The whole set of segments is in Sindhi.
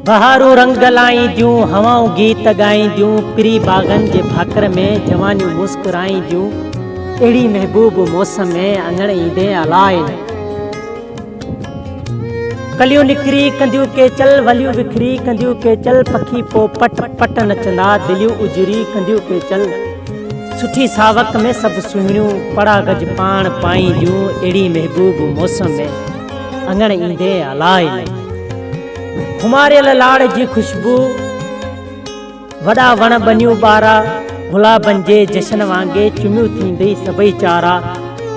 بهارون رنگ لائينديون، هوائون گيت ڳائينديون، پري باغن جي ڀاڪر ۾ جوانيون مسڪرائينديون، اهڙي محبوب موسم ۾ اڱڻ ايندين الاء نه. ڪليون نکري ڪنديون ڪيچل، وليون وکري ڪنديون ڪيچل، پکي پوپٽ پٽ نچندا، دليون اجري ڪنديون ڪيچل، سٺي ساوڪ ۾ سڀ سهڻيون، پڙا گج پاڻ پائينديون، اهڙي محبوب موسم ۾. اڱڻ ايندي الاء نه. خماريل لاڙ جي خوشبو، وڏا وڻ ٻنيون ٻارا، گلابن جي جشن وانگي چميون ٿيندئي سڀئي چارا،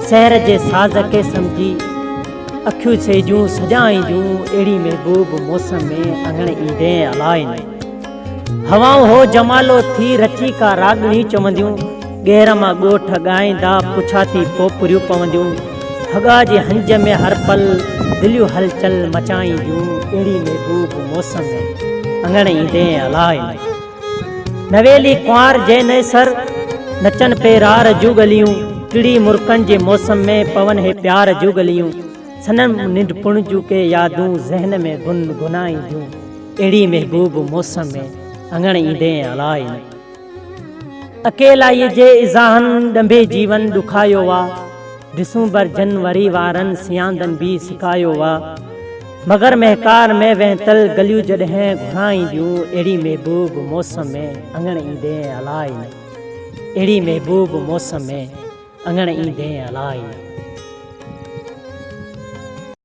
سحر جي ساز کي سمجهي اکيون سيجون سجائينديون، اهڙي محبوب موسم ۾ اڱڻ ايندي الاء نه. هوائون هو جمالو ٿي رچي ڪا راڳڻي چونديون، ڳهر مان ڳوٺ ڳائيندا پڇا ٿي پوپريون پونديون، هڳاء جي هنج ۾ هر پل دليون هلچل مچائينديون، اهڙي محبوب موسم ۾ اڱڻ ايندين الاء نه. نويلي ڪنوار جي نئين سر نچن پيرار جون ڳليون، ٽڙي مرڪن جي موسم ۾ پون هي پيار جون ڳليون، سندن ننڍپڻ جون ڪي يادون ذهن ۾ گن گنائينديون. اهڙي محبوب موسم ۾ اڱڻ ايندين الاء نه. اڪيلائيء جي ايذاهن ڏنڀي جيون ڏکايو آ. ڊسمبر جنوري وارن سياندن به سڪايو آ. مگر مهڪار ۾ وهنتل گليون جڏهن گهرائينديون اهڙي محبوب موسم ۾ اڱڻ ايندين الاء نه. اهڙي محبوب موسم ۾ اڱڻ ايندين الاء نه.